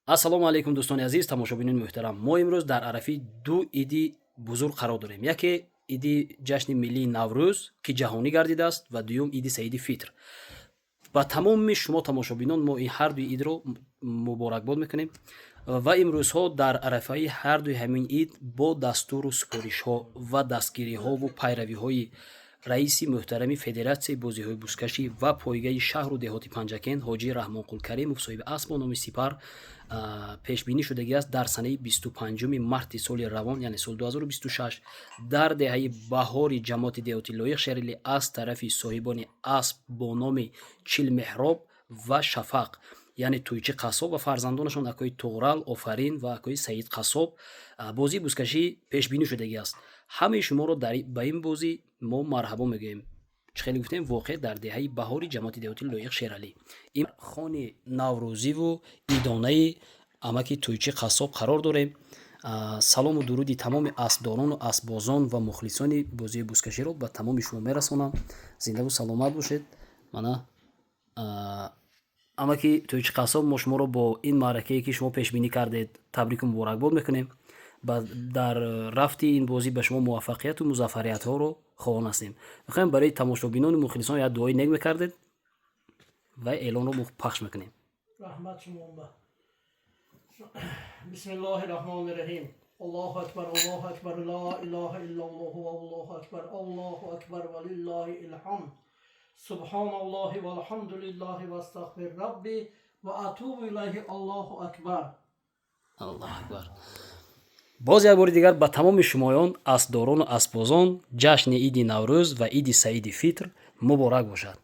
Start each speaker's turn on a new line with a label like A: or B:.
A: Ассалому алайкум, дӯстони азиз, тамошобинони муҳтарам. Мо имрӯз дар арафаи ду иди бузург қарор дорем: яке иди ҷашни миллии Наврӯз, ки ҷаҳонӣ гардидааст, ва дуюм иди Саиди Фитр. Ба тамоми шумо тамошобинон мо ин ҳардуи идро муборакбод мекунем ва имрӯзҳо дар арафаи ҳардуи ҳамин ид бо дастуру супоришҳо ва дастгириҳову пайравиҳои раиси муҳтарами Федератсияи бозиҳои бузкашӣ ва пойгаи шаҳру деҳоти Панҷакент, ҳоҷӣ Раҳмонқул Каримов, соҳиби асп бо номи Сипар, пешбинӣ шудагӣ аст дар санаи 25 марти соли равон, яъне соли 2026, дар деҳаи Баҳори ҷамоати деҳоти Лоиқ Шералӣ аз тарафи соҳибони асп бо номи Чилмеҳроб ва Шафақ, яъне Тӯйчи Қассоб ва фарзандонашон акои Туғрал, Офарин ва акои Саид Қассоб, бозии бузкашӣ пешбинӣ шудагӣ аст. Ҳамаи шуморо ба ин бозӣ мо марҳабо мегӯем. Чӣ хеле гуфтем, воқеъ дар деҳаи Баҳори ҷамоати деҳоти Лоиқ Шералӣ. Ин хони наврӯзиву идонаи амаки Тӯйчи Қассоб қарор дорем. Салому дуруди тамоми аспдорону аспбозон ва мухлисони бозии бузкаширо ба тамоми шумо мерасонам. Зиндаву саломат бошед. Мана, амаки Тӯйчи Қассоб, мо шуморо бо ин маъракае, ки шумо пешбинӣ кардед, табрику муборакбод мекунем. Дар рафти ин бозӣ ба шумо муваффақияту музаффариятҳоро хоҳон ҳастем. Мехоҳем, барои тамошобинону мухлисон як дуои нек мекардед ва эълонро пахш мекунем.
B: Раҳмат шумоба. Бисмиллоҳи раҳмони раҳим. Аллоҳу акбар, Аллоҳу акбар, ло илоҳа иллаллоҳу, аллоҳу акбар, Аллоҳу акбар, валиллоҳил ҳамд. Субҳоналлоҳи валҳамдулиллоҳи вастағфир робби ва атубу илайҳи. Аллоҳу акбар.
A: Аллоҳу акбар. Боз як бори дигар ба тамоми шумоён, аспдорону аспбозон, ҷашни иди Наврӯз ва иди Саиди Фитр муборак бошад.